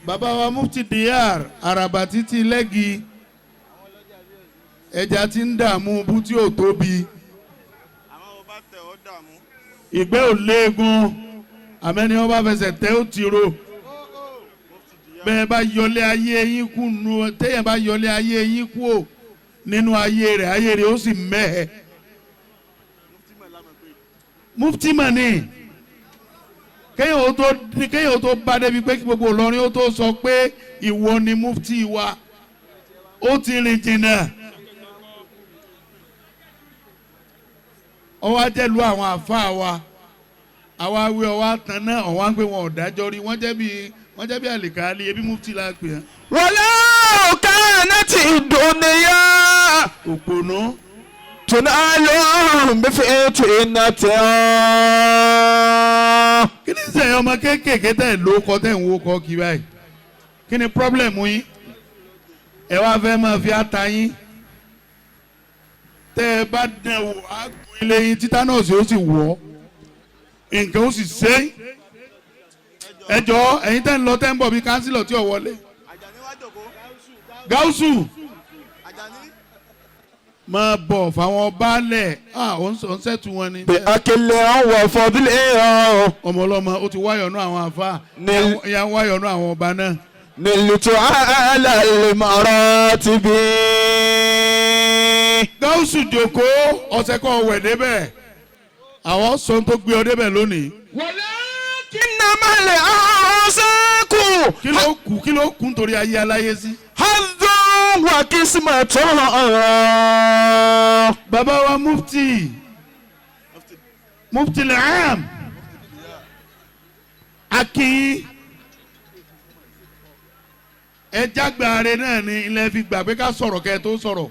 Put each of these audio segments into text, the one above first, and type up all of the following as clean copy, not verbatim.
Bàbá wa Mufti Diyar Àràbà títí lẹ́gi ẹja tí ń dààmú bú tí ò tóbi ìgbẹ́ ò léegun àmẹ́ni wọ́n bá fẹsẹ̀ tẹ́ ó ti ro bẹ́ẹ̀ bá yọlé ayé yín kú nu téèyàn bá yọlé ayé yín kú ò nínú ayé rẹ̀ ayé rẹ̀ ó sì mẹ́hẹ̀. Mufti mani kéèyàn ó tó bá débi pé kí gbogbo Ìlọrin ó tó sọ pé ìwọ ni mufti wa, ó ti rìn jìnnà. Ọwọ́ ajẹ́lu àwọn àfáà wa àwa wí ọwọ́ àtàn náà ọ̀wá ń pè wọn ọ̀dájọ́ rí wọ́n jẹ́ bí àlìkálí ebi mufti la pè é. ولو كانت الدنيا Òpònú. تنال بفتنة Kí ni sẹ́yìn ọmọ kéékèèké tẹ̀ ló kọ́ tẹ̀ ń wo kọ́ kí báyìí? Kí ni problem yín? Ẹ wá fẹ́ máa fi ata yín. Tẹ́ ẹ bá dán wò á gún ilé yín, títánọ́ọ̀sì ó sì wọ̀ ọ́, nǹkan ó sì ṣe é. Ẹ jọ ẹ̀yin tẹ́ ń lọ tẹ́ ń bọ̀ bí kánsílọ̀ tí ò wọlé. Gáúsù máa bọ̀ fáwọn baálẹ̀, ò ń sẹ́tù wọn ni. بأكل وفضل Ọmọ ọlọ́mọ ó ti wáyọ̀nù àwọn àfa ìyá ń wáyọ̀nù àwọn ọba náà. نلت على المراتب. Gáúsù jòkó ọ̀sẹ̀ kan wẹ̀ débẹ̀ àwọn sọ tó gbé ọ débẹ̀ lónìí. ولكنما الأرزاق Kí ló kù nítorí ayé aláyé sí? حظ وقسمة. Bàbá wa mufti lẹ́hàm akin ẹ jágbáre náà ni ilẹ̀ fi gbà pé ká sọ̀rọ̀ kẹ́ ẹ tó sọ̀rọ̀.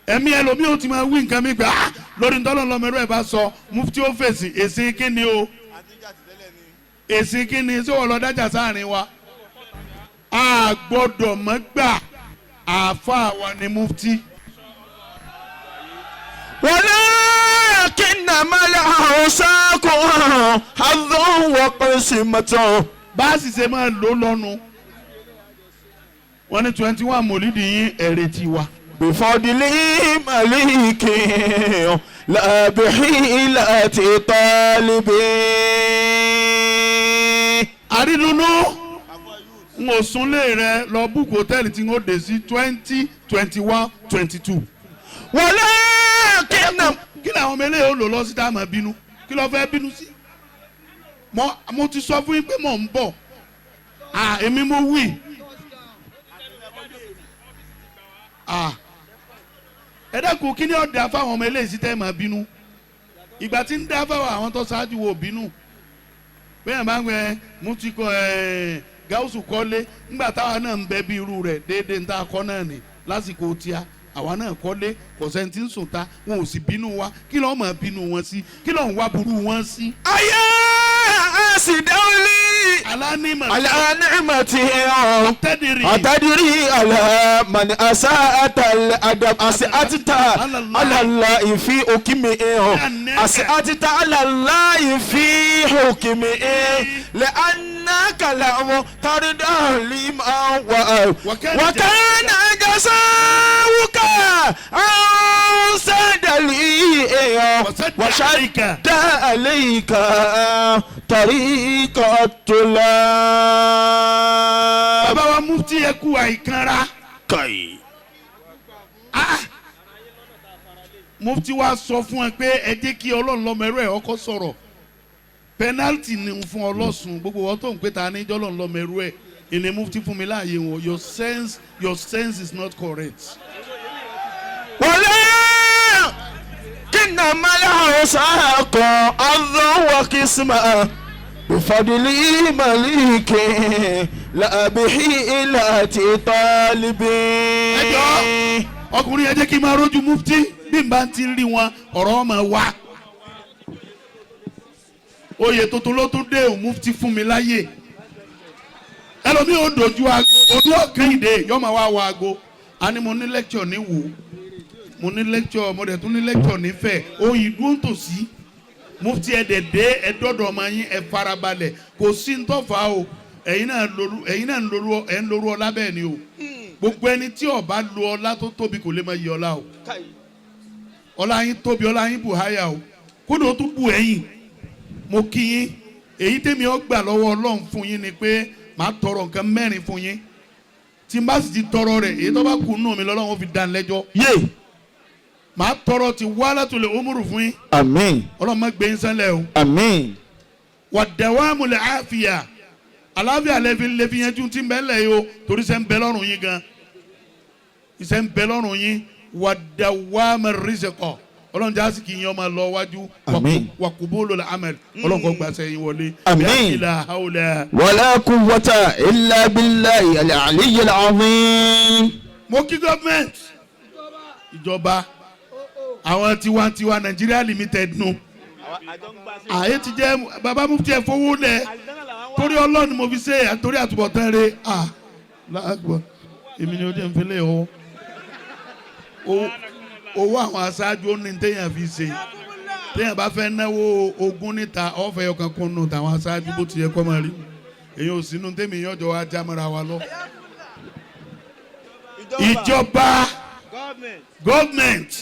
Ẹ̀mí ẹlòmíì ó ti máa wí nǹkan mi gbà á lórí ntọ́lọ́ lọ́mọdé ẹ̀ bá sọ mufti ó fèsì èsì kíni o, èsì kíni ṣé wọ́n lọ dájà sáàrin wa? A gbọ́dọ̀ mọ́ gbà àáfàá wa ni mufti. ولكنما الأرزاق حظ وقسمة. Bá a sì ṣe máa lò lọ́nu wọ́n ní 21 mòlídìí yín ẹ̀rẹ̀ ti wa. بفضل مليك لا بحيلة طالب. Àrídùnnú n ò súnlé rẹ lọ book hotel tí n ó dé sí 20, 21, 22. ولكن Kí làwọn ọmọ eléyìí ó lò lọ sí tá a máa bínú? Kí ló fẹ́ bínú sí? Mo ti sọ fún yín pé mò ń bọ̀. À èmi mo wí. À ẹ dẹ́kun, kí ni ó dá fáwọn ọmọ eléyìí sí tẹ́ máa bínú? Ìgbà tí ń dá fáwọn àwọn tó ṣáájú wo bínú bẹ́ẹ̀ máa ń gbẹ mú ti kọ ẹ̀ Gáúsù kọ́lé ńgbà táwa náà ń bẹ bí irú rẹ̀ déédéé ń tá a kọ́ náà ní lásìkò tíá àwa náà kọ́lé, kò sẹ́ni tí ń sùn ta, wọn ò sì bínú wa. Kí ló máa bínú wọn sí? Kí ló ń wá burú wọn sí? أيا أسدولي Alánímọ̀ على نعمته tẹ́dìrì أتدري على من أساءت الأدب أسأتت على الله في حكمه أسأتت على الله في حكمه لأنك لم ترضى لما وكان جزاؤك أن سد لي وسد عليك وشد عليك طريق الطلاب. Bàbá wa mufti, ẹ kú àìkanra. Kai. Ah! Mufti wa sọ fún ẹ pé ẹ jẹ́ kí Ọlọ́run lọ́mọ ẹrú ẹ̀ ọkọ sọ̀rọ̀. Penalty ni fún ọlọ́sùn gbogbo wọn tó ń pè ta ní jọ́lọ́run lọ́mọ ẹrú ẹ̀ ìní mufti fún mi láàyè wọn. Your sense is not correct. ولكنما الأرزاق حظ وقسمة بفضل مليك لا بحيلة طالب. Ẹ jọ̀ọ́, ọkùnrin, ẹ jẹ́ kí n máa rójú mufti. Bí n bá ti rí wọn, ọ̀rọ̀ ọmọ wa oyè tuntun ló tún dé òun. Mufti fún mi láyè. Ẹlòmíì ò dojú aago ojú ọ̀kẹ́hìndé yóò máa wá wọ aago. A ní mo ní lecture ní wò, mo ní lecture, mo dẹ̀ tún ní lecture nífẹ̀ẹ́ oyin dúró tòsí. Mufti, ẹ dẹ̀ dé, ẹ dọ́dọ̀ ọmọ yín, ẹ farabalẹ̀, kò sí ń tọ́fà o. Ẹ̀yin náà lóru, ẹ̀yin náà ń lóru, ẹ̀ ń lóru ọlá bẹ́ẹ̀ ni o. Gbogbo ẹni tí ó bá lo ọlá tó tóbi kò lè máa yí ọlá o. Ọlá yín tóbi, ọlá yín bù háyà o, kódà ó tún bù ẹ̀yìn. Mo kí yín. Èyí tèmi ó gbà lọ́wọ́ Ọlọ́run fún yín ni pé màá tọrọ nǹkan mẹ́rin fún yín. Tí n bá sì ti tọrọ rẹ̀, èyí tó bá kù nù mí lọ́lọ́run ó fi dá lẹ́jọ́. Yé. Màá tọrọ ti wàhálà umuru fún yín. Àmín. Ọlọ́run má gbé yín sẹ́lẹ̀ o. Àmín. Wà dẹ̀wámù lẹ̀ àfìyà, àlàáfíà lẹ́fi yanjú tí ń bẹ́ lẹ̀ yìí o, torí iṣẹ́ ń bẹ lọ́rùn yín gan, iṣẹ́ ń bẹ lọ́rùn yín. Wà dẹ̀wámù rìsíkọ̀, Ọlọ́run jẹ́ àsìkò yín ọmọ lọ wájú. Àmín. Wà kúbólò lẹ́ amẹ́l, Ọlọ́run kò gbàṣẹ yín wọlé. Àmín. Ilà haúlẹ̀. ولا قوة إلا بالله العلي العظيم. Mo kí gọ́ọ̀mẹ̀ntì, ìjọba, àwọn tiwantiwa Nàìjíríà Limited nù. Àyè ti jẹ́ baba mufti ẹ̀ fowó lẹ̀ torí Ọlọ́run mo fi ṣe, àtòrí àtúbọ̀tán rẹ̀. À láàgbọ̀, èmi ni ó jẹ́ nfẹlẹ́ o. Owó àwọn aṣáájú ó ní téèyàn fi ṣe. Téèyàn bá fẹ́ náwó ogún níta, ọ̀fẹ́ ọkàn kún nù tàwọn aṣáájú bó ti yẹ kọ́ máa rí. Èyí ò sínú tèmi yànjọ wa jámọ́ra wa lọ. Ìjọba, gọ́ọ̀mẹ̀ntì.